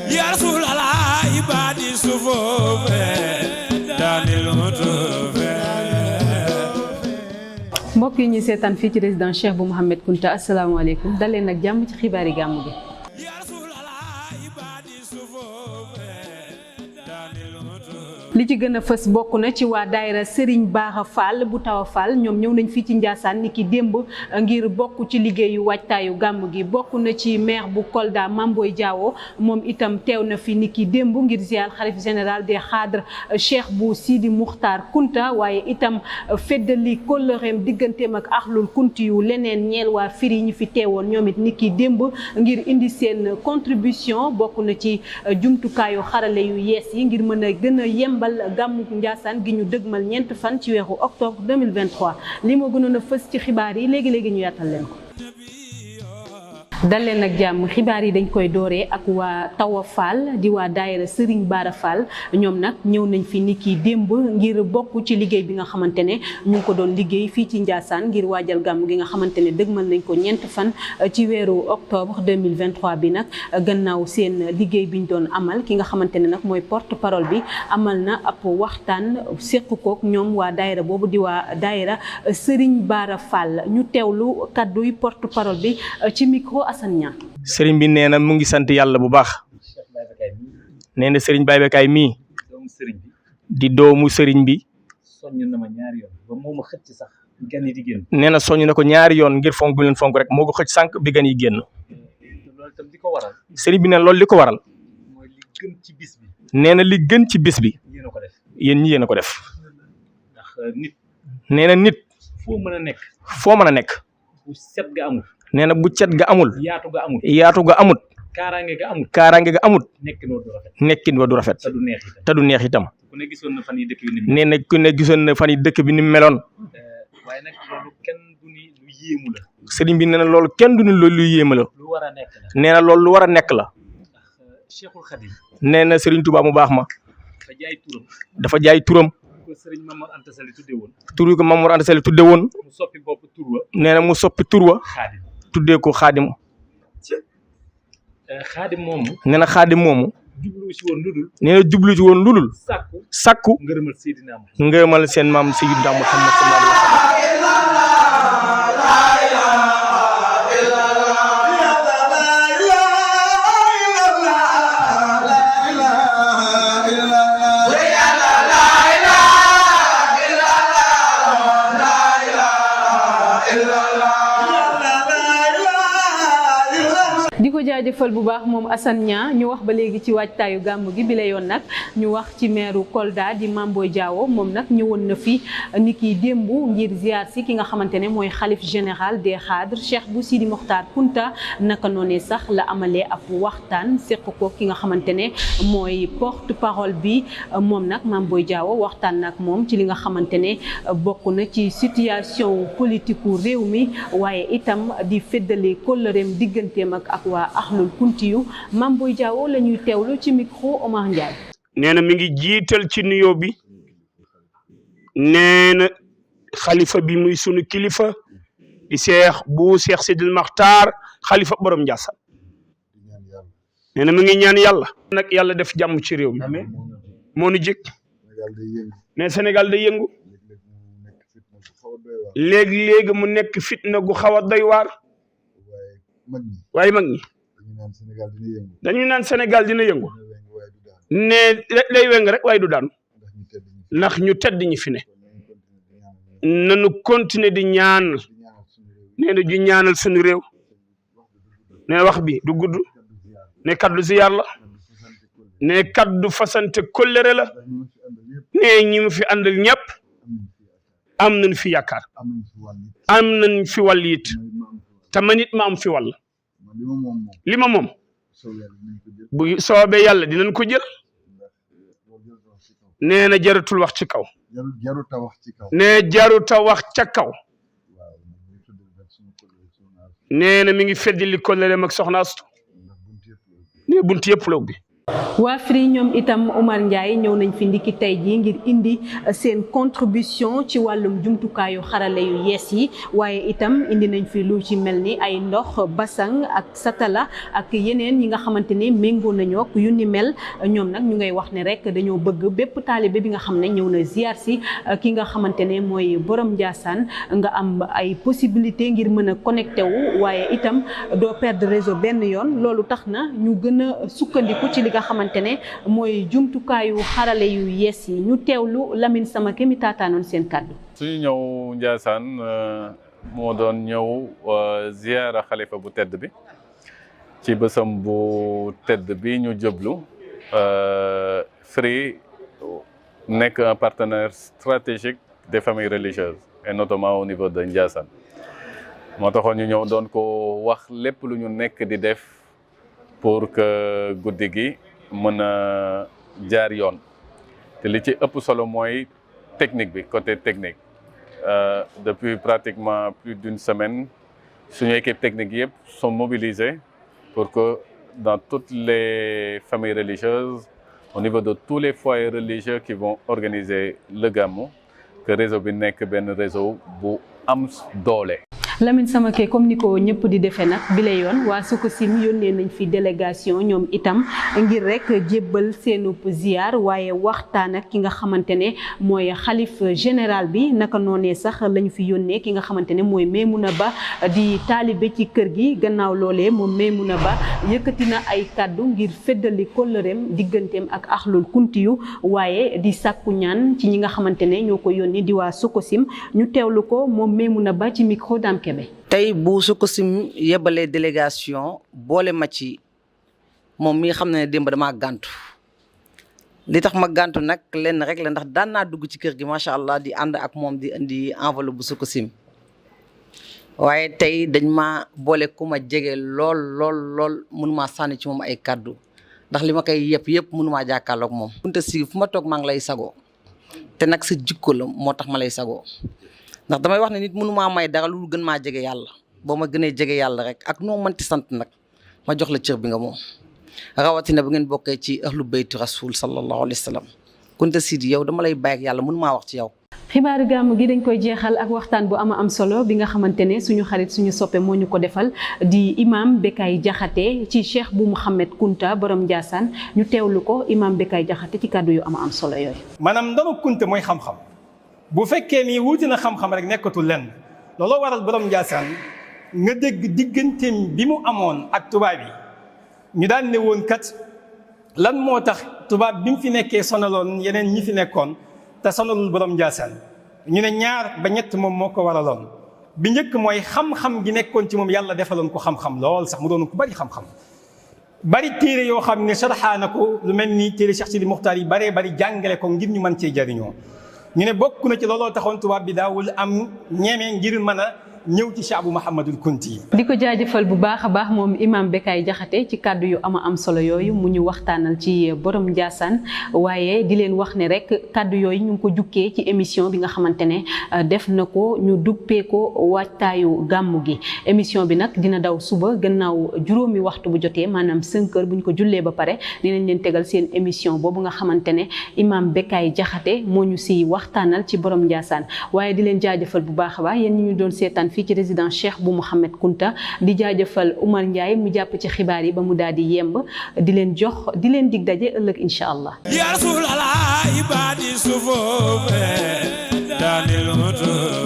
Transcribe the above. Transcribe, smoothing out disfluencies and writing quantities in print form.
يا رسول الله عبادي صفوف داني المطوف mbokk yi ñuy seetaan fii ci résidence Cheikh bu Mouhamed Kounta asalaamaaleykum dal leen ak jàmm ci xibaari gàmmu gi. li ci gën a fës bokk na ci waa daayira Serigne Bara Fall bu Tawa Fall ñoom ñëw nañ fii ci Ndiassane ni ki démb ngir bokk ci liggéeyu waajtaayu gàmm gi bokk na ci maire bu Kolda Mamboy Diawo moom itam teew na fi ni ki démb ngir ziar xalif général des xaadre Cheikh bu Sidi Muxtaar Kunta waaye itam feddali kóllëreem digganteem ak axlul kunti yu leneen ñeel waa firi ñu fi teewoon ñoom it ni ki démb ngir indi seen contribution bokk na ci jumtukaayu xarale yu yees yi ngir mën a gën a yembal gàmmu Ndiassane gi ñu dëgmal ñeent fan ci weeru octobre 2023 li moo gënoon a fës ci xibaar yi léegi-léegi ñu yaatal leen ko dal leen ak jàmm xibaar yi dañ koy dooree ak waa Tawa Fall di waa daayira Serigne Bara Fall ñoom nag ñëw nañ fi ni ki démb ngir bokk ci liggéey bi nga xamante ne ñu ngi ko doon liggéey fii ci Ndiassane ngir waajal gàmm gi nga xamante ne dëgmal nañ ko ñeent fan ci weeru octobre 2023 bi nag gannaaw seen liggéey bi ñu doon amal ki nga xamante ne nag mooy porte parole bi amal na ab waxtaan séq kook ñoom waa daayira boobu di waa daayira Serigne Bara Fall ñu teewlu kadduy porte parole bi ci micro sëriñ bi nee na mu ngi sant yàlla bu baax nee na sëriñ Baye Bekaay mii di doomu sëriñ bi nee na soññ na ko ñaari yoon ngir fonk bi leen fonk rek moo ko xëcc sànq bi gan yi génn sëriñ bi nee na loolu li ko waral nee na li gën ci bis bi yéen ñi yéen a ko def nee na nit foo mën a nekk nee na bu cet ga amul yaatu ga amut kaaraange ga amut nekkin wa du rafet te du neex itam nee na ku ne gisoon na fan yi dëkk bi ni meloon sëriñ bi nee na loolu kenn du ni loolu lu yéema la nee na loolu lu war a nekk la nee na sëriñ Tuubaa mu baax ma dafa jaay turam tur wi ko Mamour Anta Sali tudde woon nee na mu soppi tur wa tuddee ko xaadim nee na xaadim moomu nee na jublu ci woon ludul sakku ngërëmal seen maam Sayyidina Muhammad sallallahu alayhi wa sallam di ko jaajëfal bu baax moom Assane Niang ñu wax ba léegi ci waajtaayu gàmm gi bi la yoon nag ñu wax ci meeru Kolda di Mamboy Diawo moom nag ñëwoon na fi ni ki démb ngir ziar si ki nga xamante ne mooy xalif général des xaadre Cheikh bu Sidi Mokhtar Kunta naka noonee sax la amalee ab waxtaan seq ko ki nga xamante ne mooy porte parole bi moom nag Mamboy Diawo waxtaan nag moom ci li nga xamante ne bokk na ci situation politique u réew mi waaye itam di feddale kóllëreem digganteem ak waa axlul kunti yu Mamboy Diawo la ñuy teewlu ci micro Omar Ndiaye. nee na mi ngi jiital ci nuyoo bi nee na xalifa bi muy sunu kilifa di Cheikh Sidil Makhtar xalifa borom Ndiassane nee na mi ngi ñaan yàlla nag yàlla def jàmm ci réew mi moo nu jëkk ne Sénégal day yëngu léegi mu nekk fitna gu xaw a doy waar waaye mag ñi dañu naan Sénégal dina yëngu ne lay weng rek waaye du daanu ndax ñu tedd ñi fi ne nañu continuer di ñaanal nee na ju ñaanal seen réew ne wax bi du gudd ne kaddu ziyaar la ne kaddu fasante kóllëre la ne ñi mu fi àndal ñëpp am nañ fi yaakaar am nañ fi wàll it te man it ma am fi wàll li ma moom bu soobee yàlla dinañ ko jël nee na jarutul wax ci kaw nee jaruta wax ca kaw nee na mi ngi feddali kóllëreem ak soxna Astu nee buntu yëpp la ubbi waa Free ñoom itam Omar Ndiaye ñëw nañ fi ndiki tey jii ngir indi seen contribution ci wàllum jumtukaayu xarale yu yees yi waaye itam indi nañ fi lu ci mel ni ay ndox basang ak satala ak yeneen yi nga xamante ne méngoo nañoo ak yu ni mel ñoom nag ñu ngay wax ne rek dañoo bëgg bépp taalibe bi nga xam ne ñëw na ziar si ki nga xamante ne mooy borom Ndiassane nga am ay possibilité ngir mën a connecté wu waaye itam doo perdre réseau benn yoon loolu tax na ñu gën a sukkandiku ci li nga xamante ne mooy jumtukaayu xarale yu yees yi ñu teewlu Lamine Samake mi taataanoon seen kàddu. suñu ñëw Ndiassane moo doon ñëw ziara xalifa bu tedd bi ci bësam bu tedd bi ñu jublu Free nekk un partenaire stratégique des familles religieuses et notamment au niveau de Ndiassane moo taxoon ñu ñëw doon ko wax lépp lu ñu nekk di def pour que guddi gi mën a jaar yoon te li ci ëpp solo mooy technique bi côté technique depuis pratiquement plus d'une semaine suñu équipe technique yëpp sont mobilisés pour que dans toutes les familles religieuses au niveau de tous les foyers religieux qui vont organiser le Gamou que réseau bi nekk benn réseau bu am doole. Lamine Samake comme ni ko ñëpp di defee nag bi la yoon waa Sococim yónnee nañ fi délégation ñoom itam ngir rek jébbal seenub ziar waaye waxtaan ak ki nga xamante ne mooy xalif général bi naka noonee sax lañu fi yónnee ki nga xamante ne mooy Maimouna Ba di taalibe ci kër gi gannaaw loolee moom Maimouna Ba yëkkati na ay kàddu ngir feddali kóllëreem digganteem ak axlul kuntiyu waaye di sàkku ñaan ci ñi nga xamante ne ñoo ko yónnee di waa Sococim ñu teewlu ko moom Maimouna Ba ci micro Dame Kébé. tey bu Sococim yebalee délégation boole ma ci moom mi nga xam ne démb damaa gàntu li tax ma gàntu nag lenn rek la ndax daan naa dugg ci kër gi macha allah di ànd ak moom di indi enveloppe bu Sococim waaye tey dañ ma boole ku ma jege lool mënumaa sànni ci moom ay kàddu ndax li ma koy yëpp mënumaa jàkkaarloog moom. Kunta si fu ma toog maa ngi lay sagoo te nag sa jikko la moo tax ma lay sagoo. ndax damay wax ne nit mënu maa may dara lu gën maa jege yàlla boo ma gënee jege yàlla rek ak noo mënti sant nag ma jox la cër bi nga moom rawatina bu ngeen bokkee ci ahlu bayti rasul sallallahu alayhi wa sallam Kunta Sidi yow dama lay bàyyi ak yàlla mënu maa wax ci yow. xibaaru gàmmu gi dañ koy jeexal ak waxtaan bu am solo bi nga xamante ne suñu xarit suñu soppe moo ñu ko defal di imam Bekay Jaxate ci Cheikh bu Mouhamed Kunta borom Ndiassane ñu teewlu ko imam Bekay Jaxate ci kàddu yu am solo yooyu. maanaam ndono Kunta mooy xam-xam. bu fekkee ni wuti na xam-xam rek nekkatul lenn looloo waral borom Ndiassane nga dégg digganteem bi mu amoon ak tubaab yi ñu daan ne woon kat lan moo tax tubaab bi mu fi nekkee sonaloon yeneen ñi fi nekkoon te sonalul borom Ndiassane ñu ne ñaar ba ñett moom moo ko waraloon bi njëkk mooy xam-xam gi nekkoon ci moom yàlla defaloon ko xam-xam lool sax mu doon ko bari xam-xam bari téere yoo xam ne sarxaana ko lu mel ni téere Cheikh Sidi Muxtaar yi bari jàngale ko ngir ñu mën cee jariñoo ñu ne bokk na ci looloo taxoon tubaab bi daawul am ñeme ngir mën a ñëw ci Cheikh bu Mouhamadul Kunti. di ko jaajëfal bu baax a baax moom imam Bekay Jaxate ci kàddu yu am solo yooyu mu ñu waxtaanal ci borom Ndiassane waaye di leen wax ne rek kàddu yooyu ñu ngi ko jukkee ci émission bi nga xamante ne def na ko ñu duppee ko waajtaayu gàmmu gi émission bi nag dina daw suba gannaaw juróomi waxtu bu jotee maanaam 5 heures bu ñu ko jullee ba pare dinañ leen tegal seen émission boobu nga xamante ne imam Bekay Jaxate moo ñu si waxtaanal ci borom Ndiassane waaye di leen jaajëfal bu baax a baax yéen ñu doon seetaan fii ci résidence Cheikh bu Mouhamed Kunta di jaajëfal Omar Ndiaye mu jàpp ci xibaar yi ba mu daal di yemb di leen dig daje ëllëg incha allah. ya Rasulallah ibadi sufofe danil mutu